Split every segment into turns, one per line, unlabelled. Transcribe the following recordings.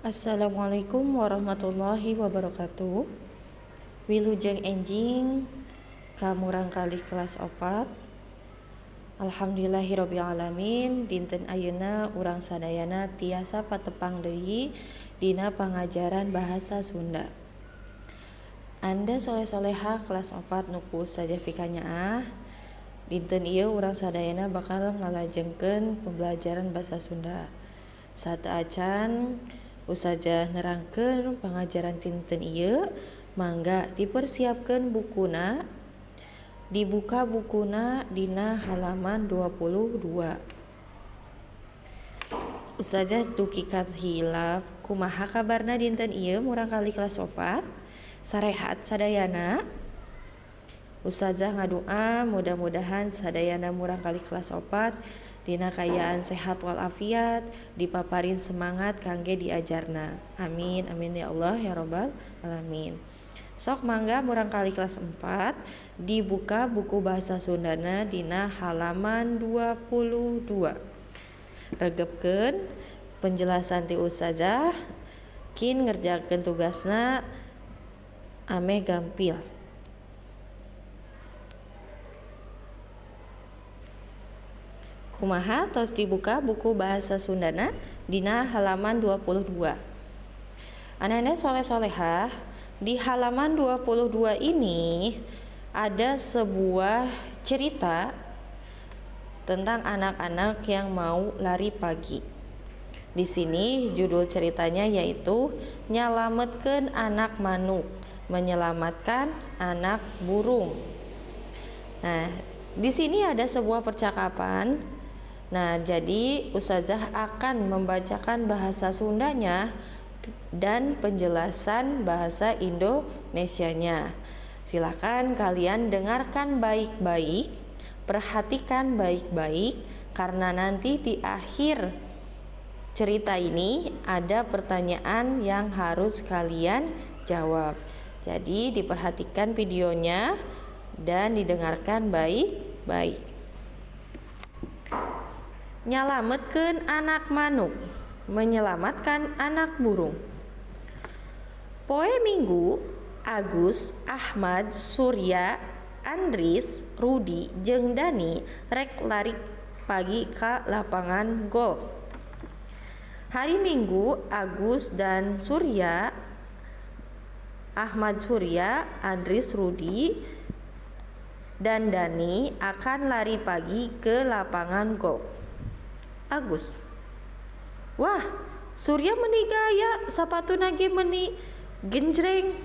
Assalamualaikum warahmatullahi wabarakatuh. Wilujeng enjing ka murangkalih kelas 4. Alhamdulillahirabbil alamin, dinten ayeuna urang sadayana tiasa patepang deui dina pangajaran bahasa Sunda. Anda soleh-soleha kelas 4 nu ku Ustazah pikanyaah. Dinten ieu urang sadayana bakal ngalajengkeun pembelajaran bahasa Sunda. Sateuacan Ustazah nerangkeun pangajaran dinten ieu, mangga dipersiapkeun bukuna, dibuka bukuna dina halaman 22. Ustazah dugi ka hilap, kumaha kabarna dinten ieu murangkalih kelas 4? Sarehat sadayana? Ustazah ngadua mudah-mudahan sadayana murangkalih kelas 4 dina kaayaan sehat walafiat, dipaparin semangat kangge diajarna. Amin amin ya Allah ya robbal alamin. Sok mangga murangkalih kelas 4 dibuka buku bahasa Sundana dina halaman 22. Regepkeun penjelasan ti ustazah, kin ngerjakeun tugasna ameh gampil. Kumaha tos dibuka buku bahasa Sundana dina halaman 22. Anak-anak soleh-solehah, di halaman 22 ini ada sebuah cerita tentang anak-anak yang mau lari pagi. Di sini judul ceritanya yaitu Nyalametkeun Anak Manuk, menyelamatkan anak burung. Nah, di sini ada sebuah percakapan. Nah, jadi ustazah akan membacakan bahasa Sundanya dan penjelasan bahasa Indonesianya. Silakan kalian dengarkan baik-baik, perhatikan baik-baik, karena nanti di akhir cerita ini ada pertanyaan yang harus kalian jawab. Jadi diperhatikan videonya dan didengarkan baik-baik. Nyalametkeun anak manuk, menyelamatkan anak burung. Poe Minggu, Agus, Ahmad, Surya, Andris, Rudi jeung Dani rek lari pagi ka lapangan golf. Hari Minggu, Agus dan Surya, Ahmad Surya, Andris, Rudi, dan Dani akan lari pagi ke lapangan golf. Agus, wah, Surya meni gaya, sapatuna ge meni genjreng.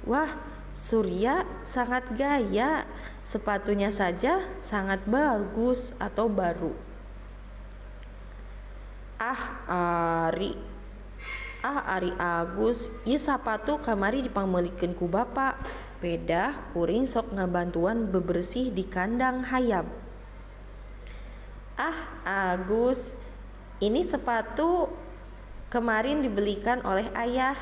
Wah, Surya sangat gaya, sepatunya saja sangat bagus atau baru. Ah, ari Agus, ieu sapatu kamari dipangmeulikeun ku bapa. Pedah kuring sok ngabantuan bebersih di kandang hayam. Ah, Agus, ini sepatu kemarin dibelikan oleh ayah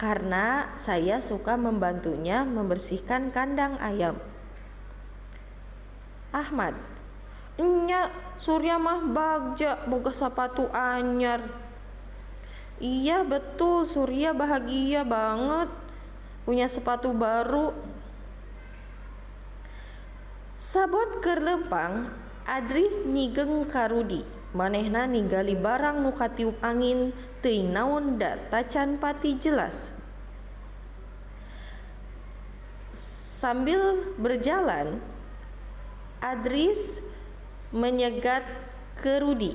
karena saya suka membantunya membersihkan kandang ayam. Ahmad, nya Surya mah bagja boga sapatu anyar. Iya betul, Surya bahagia banget punya sepatu baru. Sabot keur leumpang, Adris nyigeng ka Rudi. Manehna ningali barang nu katiup angin, teuing naon da tacan pati jelas. Sambil berjalan, Adris menyegat ke Rudi.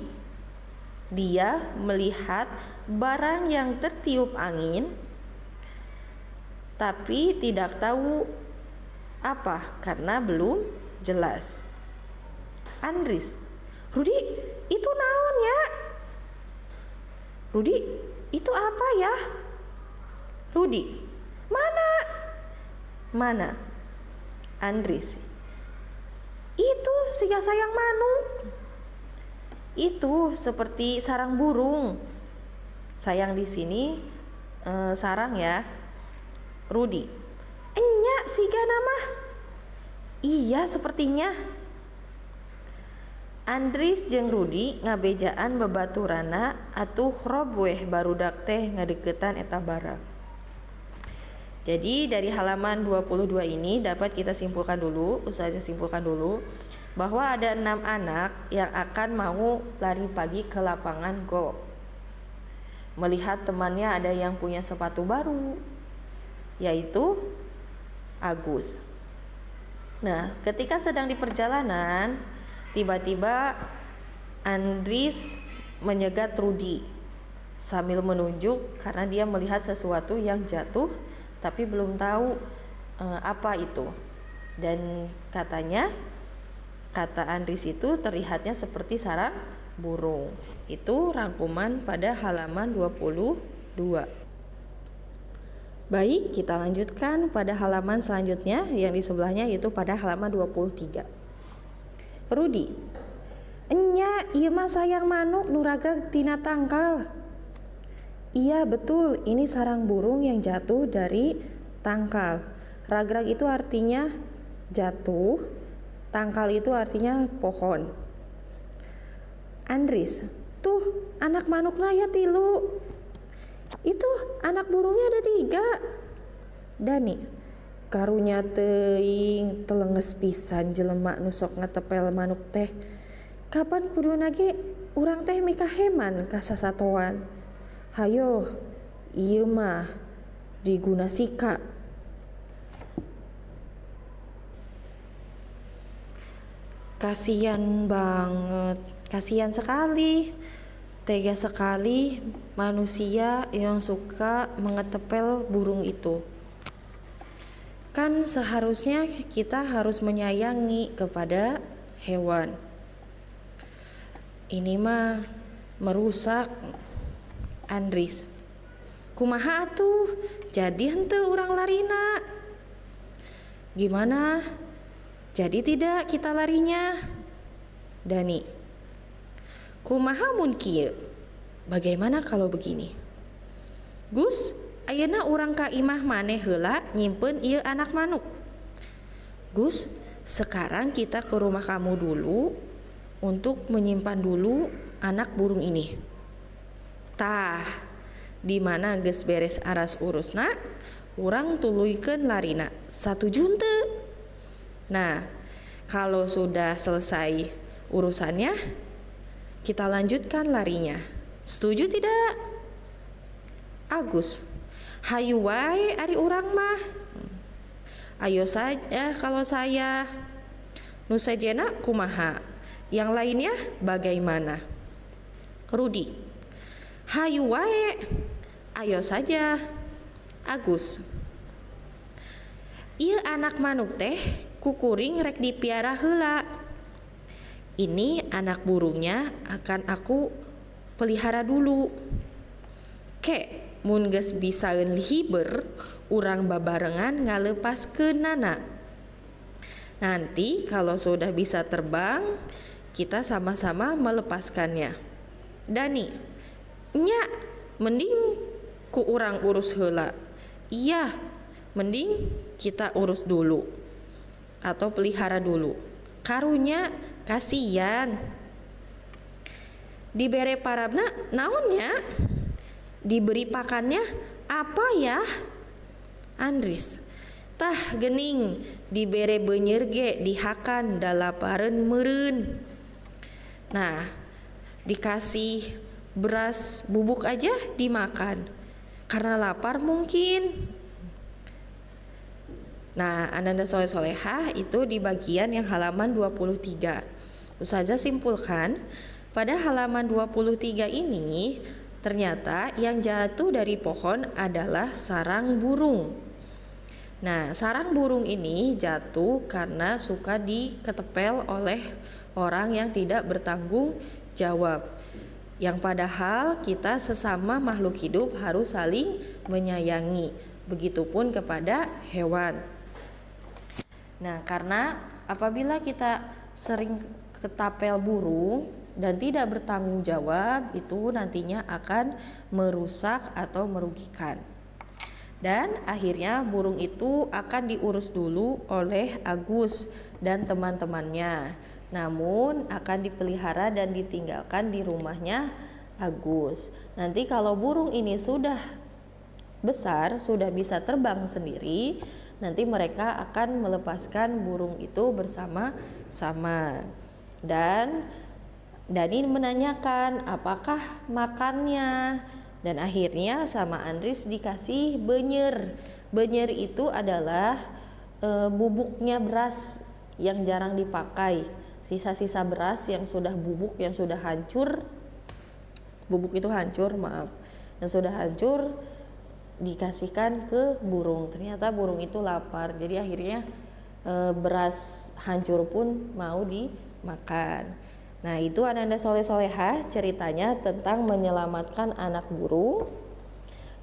Dia melihat barang yang tertiup angin, tapi tidak tahu apa karena belum jelas. Andris, Rudi, itu naon ya? Rudi, itu apa ya? Rudi, mana? Mana? Andris, itu siga sayang manuk. Itu seperti sarang burung. Sayang di sini sarang ya. Rudi, enya sigana mah. Iya sepertinya. Andris jeung Rudi ngabejaan babaturanna atuh rob weh barudak teh ngadeukeutan eta barang. Jadi dari halaman 22 ini dapat kita simpulkan dulu, Ustazah simpulkan dulu bahwa ada 6 anak yang akan mau lari pagi ke lapangan golf. Melihat temannya ada yang punya sepatu baru, yaitu Agus. Nah, ketika sedang di perjalanan, tiba-tiba Andris menyegat Rudi sambil menunjuk karena dia melihat sesuatu yang jatuh tapi belum tahu apa itu. Dan katanya, kata Andris itu terlihatnya seperti sarang burung. Itu rangkuman pada halaman 22. Baik, kita lanjutkan pada halaman selanjutnya yang di sebelahnya, yaitu pada halaman 23. Rudi, enya ieu mah sayang manuk nu ragrag tina tangkal. Iya betul, ini sarang burung yang jatuh dari tangkal. Ragrag itu artinya jatuh, tangkal itu artinya pohon. Andris, tuh anak manukna ya 3. Itu anak burungnya ada 3. Dani, karunya teuing telenges pisan jelema nu sok ngetepel manuk teh. Kapan kuduna ge urang teh mikaheman ka sasatoan. Hayo, ieu mah diguna sika. Kasian banget, kasian sekali. Tega sekali manusia yang suka mengetepel burung itu. Kan seharusnya kita harus menyayangi kepada hewan. Ini mah merusak. Andris, kumaha atuh? Jadi henteu urang larina. Gimana? Jadi tidak kita larinya? Dani, kumaha mun kieu? Bagaimana kalau begini? Gus, ayeuna urang ka imah maneh heula nyimpen ieu anak manuk. Gus, sekarang kita ke rumah kamu dulu untuk menyimpan dulu anak burung ini. Tah, di mana geus beres aras urusna, urang tuluykeun larina. Satuju henteu? Nah, kalau sudah selesai urusannya, kita lanjutkan larinya. Setuju tidak? Agus, hayu wae ari urang mah. Ayo saja kalau saya. Nu sejena kumaha? Yang lainnya bagaimana? Rudi, hayu wae. Ayo saja. Agus, ieu anak manuk teh kukuring rek dipiara heula. Ini anak burungnya akan aku pelihara dulu. Ke mun geus bisaeun hiber, urang babarengan ngalepaskeunana. Nanti kalau sudah bisa terbang, kita sama-sama melepaskannya. Dani, nya mending ku urang urus heula. Iya, mending kita urus dulu atau pelihara dulu. Karunya kasihan. Dibere parabna naonnya? Diberi pakannya apa ya? Andris, tah gening dibere beunyer ge dihakan dalapareun meureun. Nah, dikasih beras bubuk aja dimakan karena lapar mungkin. Nah, ananda soleh solehah itu di bagian yang halaman 23. Ustazah simpulkan, pada halaman 23 ini ternyata yang jatuh dari pohon adalah sarang burung. Nah, sarang burung ini jatuh karena suka diketepel oleh orang yang tidak bertanggung jawab. Yang padahal kita sesama makhluk hidup harus saling menyayangi. Begitupun kepada hewan. Nah, karena apabila kita sering ketapel burung dan tidak bertanggung jawab, itu nantinya akan merusak atau merugikan. Dan akhirnya burung itu akan diurus dulu oleh Agus dan teman-temannya. Namun akan dipelihara dan ditinggalkan di rumahnya Agus. Nanti kalau burung ini sudah besar, sudah bisa terbang sendiri, nanti mereka akan melepaskan burung itu bersama-sama. Dan Dani menanyakan apakah makannya, dan akhirnya sama Andris dikasih benyer. Benyer itu adalah bubuknya beras yang jarang dipakai, sisa-sisa beras yang sudah bubuk, yang sudah hancur. Bubuk itu hancur, maaf, yang sudah hancur dikasihkan ke burung. Ternyata burung itu lapar, jadi akhirnya beras hancur pun mau dimakan. Nah, itu Ananda Soleh Soleha ceritanya tentang menyelamatkan anak burung.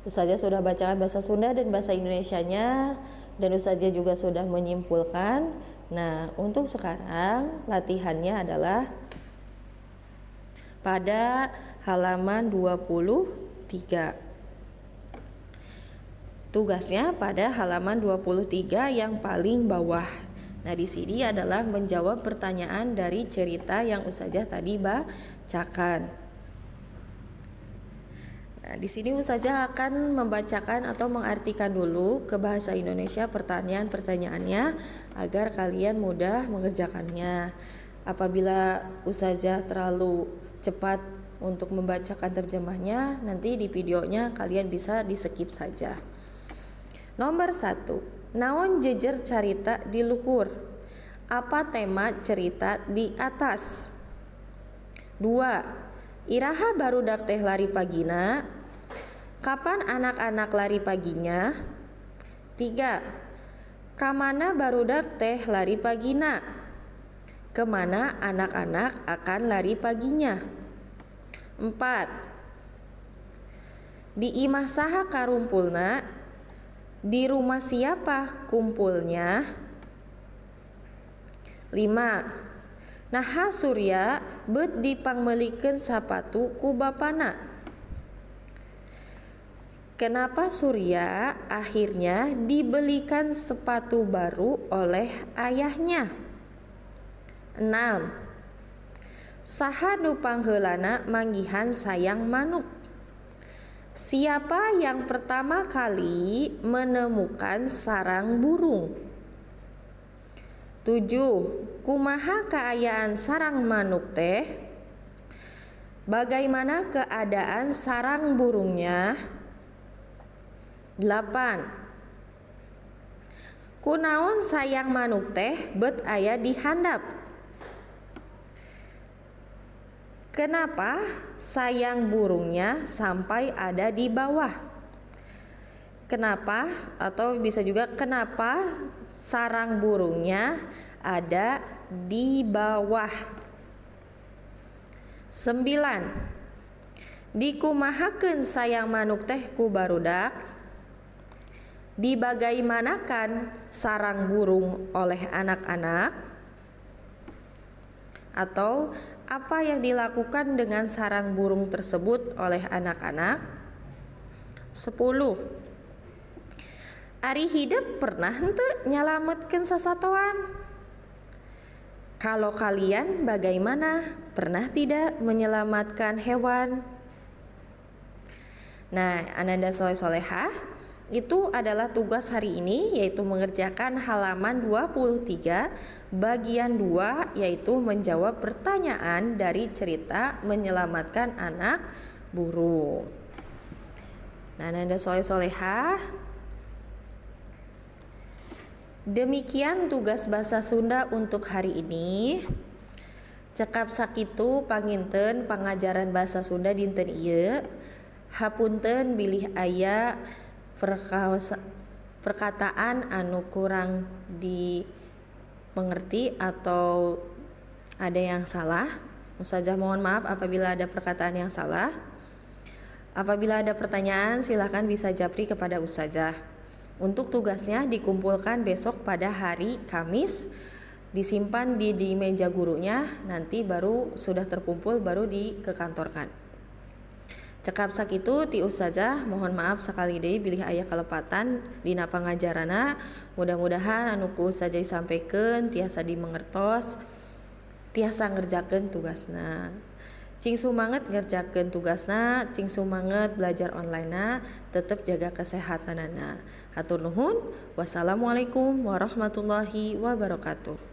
Ustazah sudah bacakan bahasa Sunda dan bahasa Indonesianya, dan Ustazah juga sudah menyimpulkan. Nah, untuk sekarang latihannya adalah pada halaman 23. Tugasnya pada halaman 23 yang paling bawah. Nah, di sini adalah menjawab pertanyaan dari cerita yang Ustazah tadi bacakan. Nah, di sini Ustazah akan membacakan atau mengartikan dulu ke bahasa Indonesia pertanyaan-pertanyaannya agar kalian mudah mengerjakannya. Apabila Ustazah terlalu cepat untuk membacakan terjemahnya, nanti di videonya kalian bisa di-skip saja. Nomor 1, naon jejer carita di luhur? Apa tema cerita di atas? 2, iraha barudak teh lari pagina? Kapan anak-anak lari paginya? 3, kamana barudak teh lari pagina? Kemana anak-anak akan lari paginya? 4, di imah saha karumpulna? Di rumah siapa kumpulnya? 5, naha Surya bet dipangmeulikeun sapatu ku bapana? Kenapa Surya akhirnya dibelikan sepatu baru oleh ayahnya? 6, saha nu pangheulana manggihan sayang manuk? Siapa yang pertama kali menemukan sarang burung? 7, kumaha kaayaan sarang manuk teh? Bagaimana keadaan sarang burungnya? 8, kunaon sayang manuk teh bet aya di handap? Kenapa sayang burungnya sampai ada di bawah? Kenapa, atau bisa juga kenapa sarang burungnya ada di bawah? 9, dikumahakeun sayang manuk teh ku barudak? Dibagaimanakan sarang burung oleh anak-anak? Atau apa yang dilakukan dengan sarang burung tersebut oleh anak-anak? 10, ari hidep pernah henteu nyalametkeun sasatoan? Kalau kalian bagaimana? Pernah tidak menyelamatkan hewan? Nah, Ananda Soleh Soleha, itu adalah tugas hari ini, yaitu mengerjakan halaman 23 bagian 2, yaitu menjawab pertanyaan dari cerita menyelamatkan anak burung. Nah, Ananda Soleh Soleha, demikian tugas bahasa Sunda untuk hari ini. Cekap sakitu panginten pangajaran bahasa Sunda dinten ieu. Hapunten bilih aya perkataan anu kurang dimengerti atau ada yang salah. Ustazah mohon maaf apabila ada perkataan yang salah. Apabila ada pertanyaan silahkan bisa japri kepada Ustazah. Untuk tugasnya dikumpulkan besok pada hari Kamis, disimpan di meja gurunya, nanti baru sudah terkumpul baru dikekantorkan. Cekap sakitu ti Ustazah, mohon maaf sekali deui bilih aya kalepatan dina pangajaranna. Mudah-mudahan anu ku Ustazah disampaikan tiasa dimengertos. tiasa ngerjakeun tugasna. Cing sumanget ngerjakeun tugasna, cing sumanget belajar online-na, tetep jaga kesehatanana. Hatur nuhun. Wassalamualaikum warahmatullahi wabarakatuh.